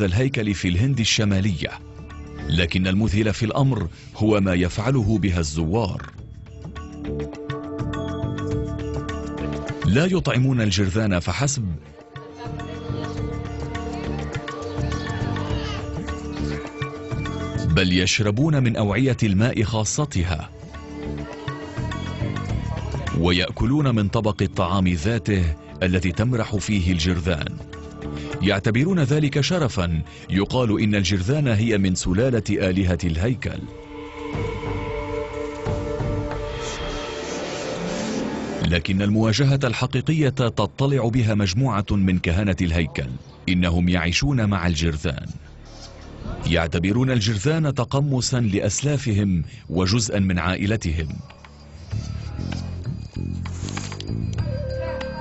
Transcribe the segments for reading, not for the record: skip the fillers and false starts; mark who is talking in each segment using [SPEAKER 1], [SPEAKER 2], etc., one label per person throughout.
[SPEAKER 1] الهيكل في الهند الشمالية، لكن المذهل في الأمر هو ما يفعله بها الزوار. لا يطعمون الجرذان فحسب، بل يشربون من أوعية الماء خاصتها، ويأكلون من طبق الطعام ذاته الذي تمرح فيه الجرذان. يعتبرون ذلك شرفا. يقال إن الجرذان هي من سلالة آلهة الهيكل. لكن المواجهة الحقيقية تطلع بها مجموعة من كهنة الهيكل. إنهم يعيشون مع الجرذان، يعتبرون الجرذان تقمصا لأسلافهم وجزءا من عائلتهم.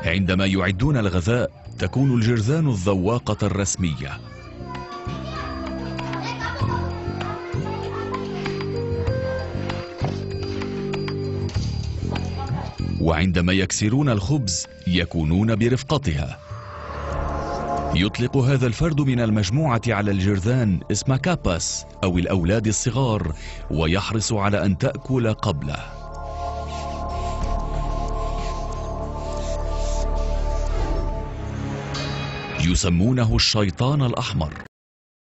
[SPEAKER 1] عندما يعدون الغذاء تكون الجرذان الذواقة الرسمية. وعندما يكسرون الخبز يكونون برفقتها. يطلق هذا الفرد من المجموعة على الجرذان اسم كاباس أو الأولاد الصغار، ويحرص على أن تأكل قبله. يسمونه الشيطان الأحمر.